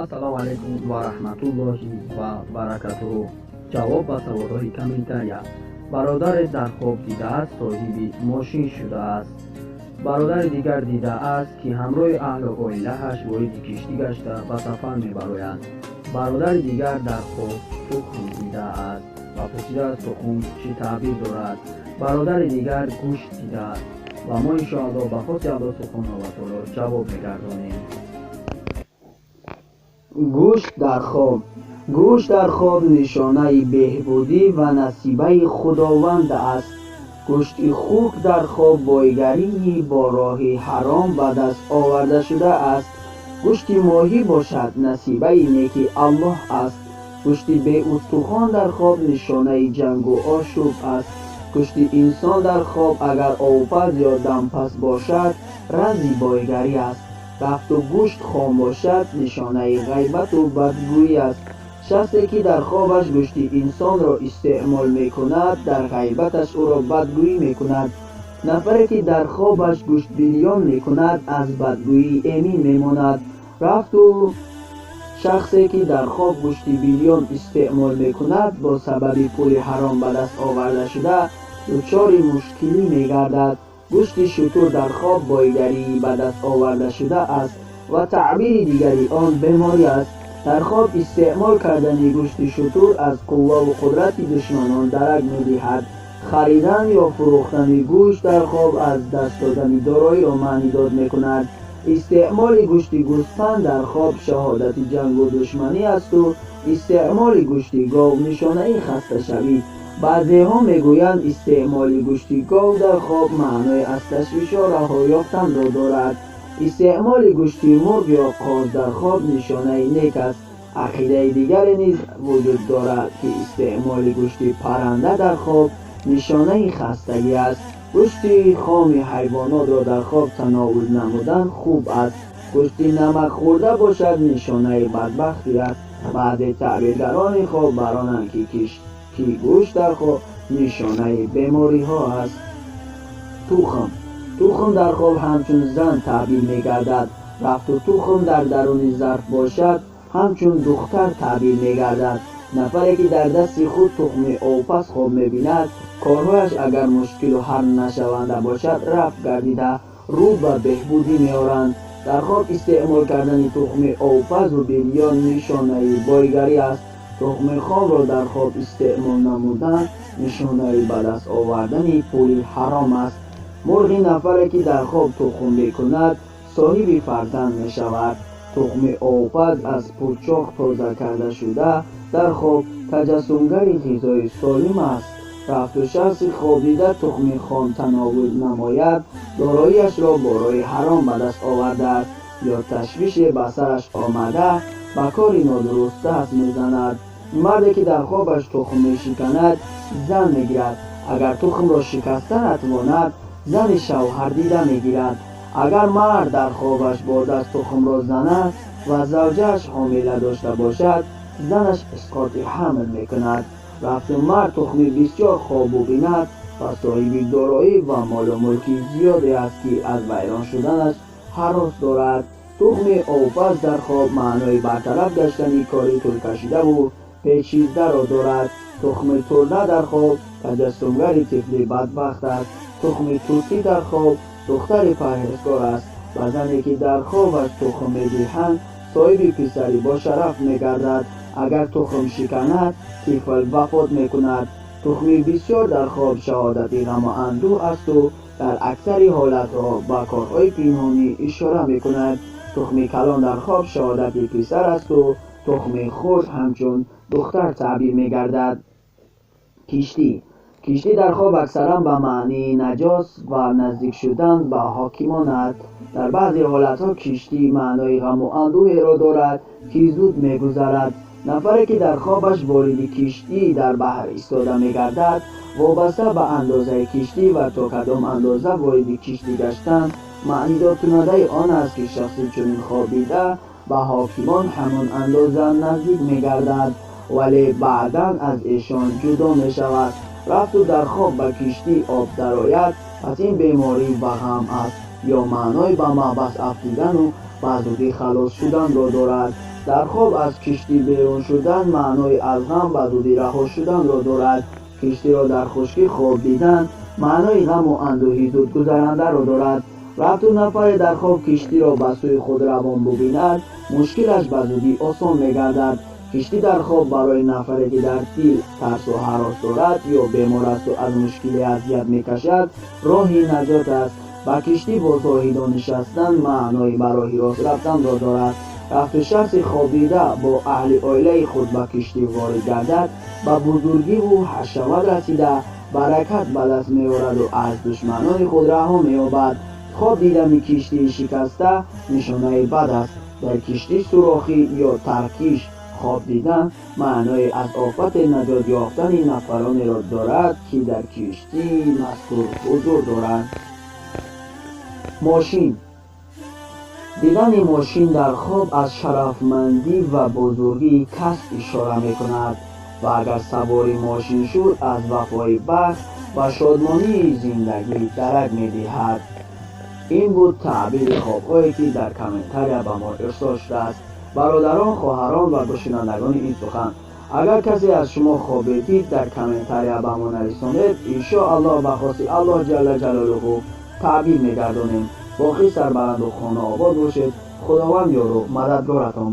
Ассалому алайкум ва раҳматуллоҳи ва баракатуҳ. Ҷавоб ба саволҳои комментария. Бародаре дар хоб дидааст, соҳиби мошин шудааст. Бародари дигар дидааст, ки ҳамроҳи аҳлу оилааш вориди киштӣ гашта ба сафар мебароянд. Бародари дигар дар хоб тухм дидааст ва пурсидааст, тухм чӣ таъбир дорад. Бародари дигар гӯшт дидааст ва мо иншоаллоҳ ба хости Аллоҳ субҳонаҳу ва таоло ҷавоб мегардонем. Гӯшт дар хоб. Гӯшт дар хоб нишонаи беҳбудӣ ва насибаи Худованд аст. Гӯшти хук дар хоб бойгарии бо роҳи ҳаром ба даст оварда шудааст. Гӯшти моҳӣ бошад насибаи неки Аллоҳ аст. Гӯшти беустухон дар хоб нишонаи ҷангу ошӯб аст. Гӯшти инсон дар хоб агар овпаз ё дампаз бошад, рамзи бойгарӣ аст. Рафту гӯшт хом бошад, нишонаи ғайбату бадгӯӣ аст. Шахсе ки дар хобаш гӯшти инсонро истеъмол мекунад, дар ғайбаташ ӯро бадгӯӣ мекунад. Нафаре ки дар хобаш гӯштбирён мекунад, аз бадгӯӣ эмин мемонад. Рафту шахсе ки дар хоб гӯшти бирён истеъмол мекунад, бо сабаби пули ҳаром ба даст оварда шуда, дучори мушкилӣ мегардад. Гӯшти шутур дар хоб бойгарии ба даст оварда шуда аст ва таъбири дигари он беморӣ аст. Дар хоб истеъмол кардани гӯшти шутур аз қувваву қудрати душманон дарак медиҳад. Харидан ё фурӯхтани гӯшт дар хоб аз даст додани дороиро маънидод мекунад. Истеъмоли гӯшти гӯсфанд дар хоб шаҳодати ҷангу душманӣ асту истеъмоли гӯшти гов нишонаи хасташавӣ. Баъзеҳо мегӯянд, истеъмоли гӯшти гов дар хоб маънои аз ташвишҳо раҳо ёфтанро дорад. Истеъмоли гӯшти мурғ ё қоз дар хоб нишонаи нек аст. Ақидаи дигаре низ вуҷуд дорад, ки истеъмоли гӯшти парранда дар хоб нишонаи хастагӣ аст. Гӯшти хоми ҳайвонотро дар хоб тановул намудан хуб аст. Гӯшти намак хӯрда бошад, нишонаи бадбахтӣ аст. Баъзе таъбиргарони хоб баронанд, ки гӯшт дар хоб нишонаи бемориҳо аст. Тухм. Тухм дар хоб ҳамчун зан таъбир мегардад. Рафту тухм дар даруни зарф бошад, ҳамчун духтар таъбир мегардад. Нафаре ки дар дасти худ тухми овпаз хоб мебинад, корҳояш агар мушкилу ҳал нашаванда бошад, рафт гардида рӯ ба беҳбудӣ меоранд. Дар хоб истеъмол кардани тухми овпазу бирён нишонаи бойгарӣ аст. Тухми хомро дар хоб истеъмол намудан нишонаи ба даст овардани пули ҳаром аст. Мурғи нафаре ки дар хоб тухм мекунад, соҳиби фарзанд мешавад. Тухми овпаз аз пурчоқ тоза карда шуда дар хоб таҷассумгари ғизои солим аст. Рафту шахси хобдида тухми хом тановул намояд, дороиашро бо роҳи ҳаром ба даст овардааст ё ташвише ба сараш омада, ба кори нодуруст даст мезанад. Марде ки дар хобаш тухм мешиканад, зан мегирад. Агар тухмро шикаста натавонад, зани шавҳардида мегирад. Агар мард дар хобаш бо даст тухмро занад ва завҷааш ҳомила дошта бошад, занаш исқоти ҳамл мекунад. Рафту мард тухми бисёр хоб бубинад ва соҳиби дороӣ ва молу мулки зиёде аст, ки аз вайрон шуданаш ҳарос дорад. Тухми овпаз дар хоб маънои бартараф гаштани кори тӯлкашидаву печидаро дорад. Тухми турна дар хоб таҷассумгари тифли бадбахт аст. Тухми тӯтӣ дар хоб духтари парҳезгор аст. Ба зане ки дар хобаш тухм медиҳанд, соҳиби писари бошараф мегардад. Агар тухм шиканад, тифл вафот мекунад. Тухми бисёр дар хоб шаҳодати ғаму андӯҳ асту дар аксари ҳолатҳо ба корҳои пинҳонӣ ишора мекунад. Тухми калон дар хоб шаҳодати писар асту тухми хурд ҳамчун духтар таъбир мегардад. Киштӣ. Киштӣ дар хоб аксаран ба маънии наҷос ва наздик шудан ба ҳокимон аст. Дар баъзе ҳолатҳо киштӣ маънои ғаму андӯҳеро дорад, ки зуд мегузарад. Нафаре ки дар хобаш вориди киштӣ дар баҳр истода мегардад, вобаста ба андозаи киштӣ ва то кадом андоза вориди киштӣ гаштан маънидодкунандаи он аст, ки шахси чунин хобида ба ҳокимон ҳамон андоза наздик мегардад, вале баъдан аз эшон ҷудо мешавад. Рафту дар хоб ба киштӣ об дарояд, пас ин беморӣ ва ғам аст ё маънои ба маҳбас афтидану ба зудӣ халос шуданро дорад. Дар хоб аз киштӣ берун шудан маънои аз ғам ба зудӣ раҳо шуданро дорад. Киштиро дар хушкӣ хоб дидан маънои ғаму андӯҳи зудгузарандаро дорад. Рафту нафаре дар хоб киштиро ба сӯи худ равон бубинад, мушкилаш ба зудӣ осон мегардад. Киштӣ дар хоб барои нафаре ки дар дил тарсу ҳарос дорад ё бемор асту аз мушкиле азият мекашад, роҳи наҷот аст. Ба киштӣ бо зоҳидон нишастан маънои ба роҳи рост рафтанро дорад. Рафту шахси хобдида бо аҳли оилаи худ ба киштӣ ворид гардад, ба бузургиву ҳашамат расида, баракат ба даст меораду аз душманони худ раҳо меёбад. Хоб дидани киштии шикаста нишонаи бад аст. Дар киштӣ сурохӣ ё таркиш хоб дидан маънои аз офате наҷот ёфтани нафаронеро дорад, ки дар киштии мазкур ҳузур доранд. Мошин. Дидани мошин дар хоб аз шарафмандӣ ва бузургии кас ишора мекунад ва агар савори мошин шуд, аз вафои бахт ва шодмонии зиндагӣ дарак медиҳад. Ин буд таъбири хобҳое, ки дар комментария ба мо ирсол шудааст. Бародарон, хоҳарон ва гӯшунандагони ин сухан, агар касе аз шумо хобе дид, дар комментария ба мо нависонед, иншоаллоҳ ба хости Аллоҳ ҷалла ҷалолуҳу таъбир мегардонем. Боқӣ сарбаланду хонаобод бошед. Худованд ёру мададгоратон.